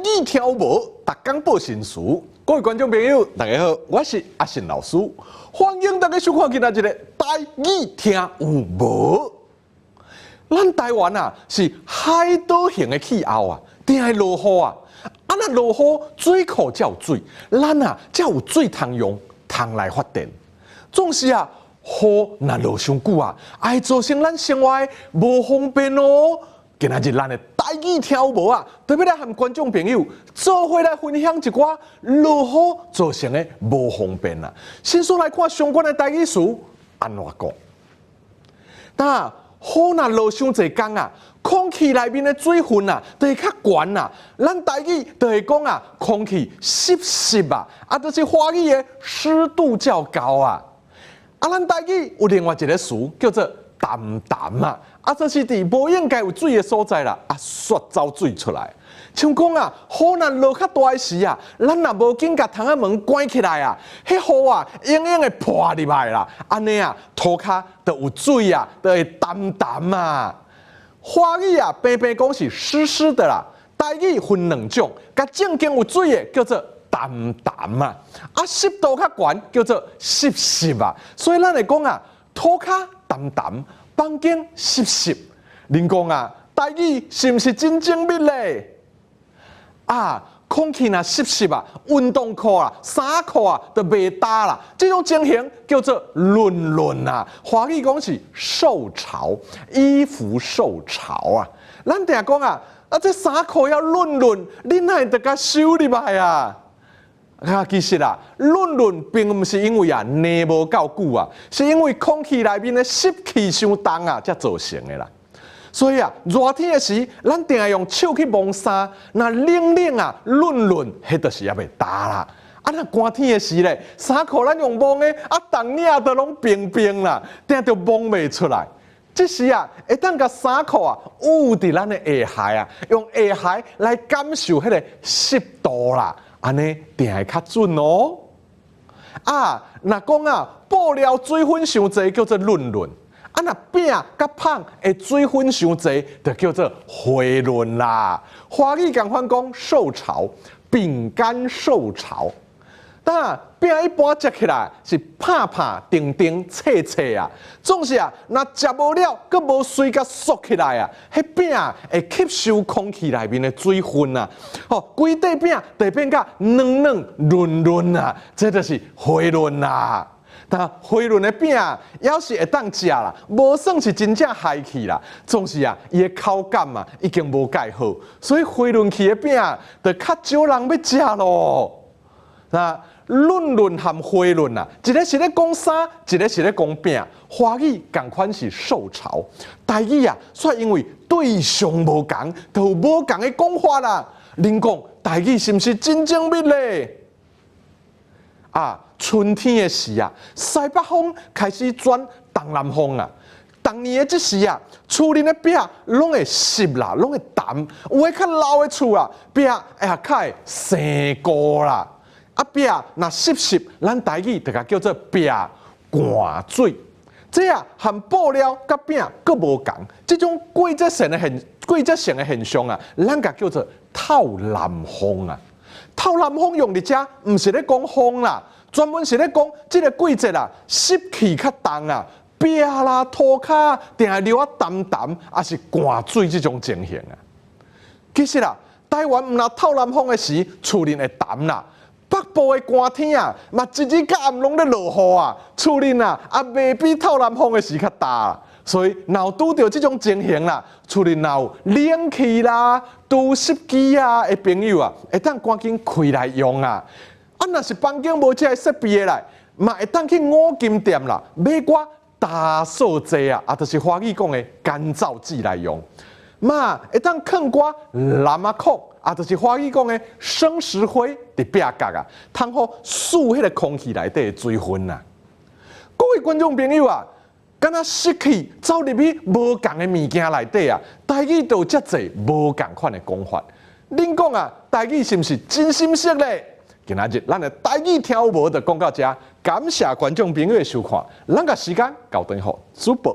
語聽有無？逐工報新詞。各位觀眾朋友，大家好，我是阿信老師，歡迎大家收看今仔日的台語聽有無？咱台灣啊是海島型的氣候啊，定會落雨啊。啊，若落雨，水庫才有水，咱啊才有水通用，通來發電。總是啊，雨若落傷久啊，會造成咱生活無方便哦。今仔日咱的台語聽有無啊？特別來和觀眾朋友做伙來分享一寡落雨造成的無方便啊。先說來看相關的台語詞按怎講？但雨若落傷濟工啊，空氣內面的水分啊，就會較懸啊。咱台語就會講啊，空氣濕濕啊，啊，就是華語的濕度較高啊。啊，咱台語有另外一個詞叫做澹澹啊，啊，這是佇無應該有水的所在啦，啊，煞走水出來。像講啊，雨若落較大的時啊，咱若無緊共窗仔門關起來啊，彼雨啊，永遠會潑入來啦。按呢啊，塗跤就有水啊，就會澹澹啊。華語啊，平平講是濕濕的啦。台語分兩種，共正經有水的叫做澹澹啊，啊濕度較懸叫做濕濕啊。所以咱會講啊，塗跤澹澹，房間濕濕。恁講啊，台語是毋是真精密咧？啊，空氣若濕濕啊，運動褲啊、衫褲啊都袂焦啦。這種情形叫做潤潤啊。華語講是受潮，衣服受潮啊。咱定講啊，啊這衫褲猶潤潤，你哪會得共收入來啊？啊，其實啊，潤潤並毋是因為啊膩無夠久啊，是因為空氣內面的濕氣傷重啊，才造成的啦。所以啊，熱天的時，咱定會用手去摸衫，若冷冷啊、潤潤，彼就是猶未焦啦。啊，若寒天的時咧，衫褲咱用摸的，啊，凍領都攏冰冰啦，定著摸袂出來。這時啊，會當共衫褲啊，捂佇咱的下頦啊，用下頦來感受彼个濕度啦，按呢定會較準哦。啊，若講啊，布料水分傷濟，叫做潤潤。啊，若餅佮麭的水分傷濟，就叫做花潤啦。華語仝款講受潮，餅乾受潮。但餅一般食起來是拍拍定定脆脆啊，總是啊，若食無了，閣無隨共縮起來啊，彼餅會吸收空氣內面的水分啊，吼，規塊餅就會變甲軟軟潤潤啊，這就是花潤啦。但花潤的餅猶是會當食啦，無算是真正害去啦。總是啊，伊的口感啊已經無蓋好，所以花潤去的餅就較少人欲食囉。那潤潤和花潤啊，一个是咧講衫，一个是咧講餅。華語仝款是受潮，台語啊，煞因為對象無仝，就有無仝的講法啦。恁講台語是毋是真精密咧？啊，春天的時啊，西北風開始轉東南風啊。逐年的這時啊，厝內的壁攏會濕啦，攏會澹。有的較老的厝啊，壁會較會生菇啦。啊，壁若濕濕，咱台語就共叫做壁灌水。這啊和布料佮餅閣無仝，這種季節性的現象啊，咱共叫做透南風啊。透南風用佇遮，毋是咧講風啦，專門是咧講這个季節啊，濕氣較重啊，壁啦、塗跤定會流啊澹澹，抑是灌水這種情形啊。其實啊，台灣毋若透南風的時，厝內會澹啦。北部的寒天啊，嘛一日到暗攏咧落雨啊，厝內啊也袂比透南風的時較焦啦。所以，若有拄著這種情形啦，厝內若有冷氣啦、除濕機啊的朋友啊，會當趕緊開來用啊。啊，若是房間無這个設備的來，嘛會當去五金店啦，買寡焦燥劑啊，啊，就是華語講的乾燥劑來用。嘛會當囥寡藍仔礦，啊，就是華語講的生石灰佇壁角啊，通好欶彼个空氣內底的水分啊。各位觀眾朋友啊，敢若濕氣走入去無仝的物件內底啊，台語就有遮濟無仝款的講法。恁講啊，台語是毋是真心色咧？今仔日咱的台語聽有無就講到遮，感謝觀眾朋友的收看，咱共時間交轉予主播。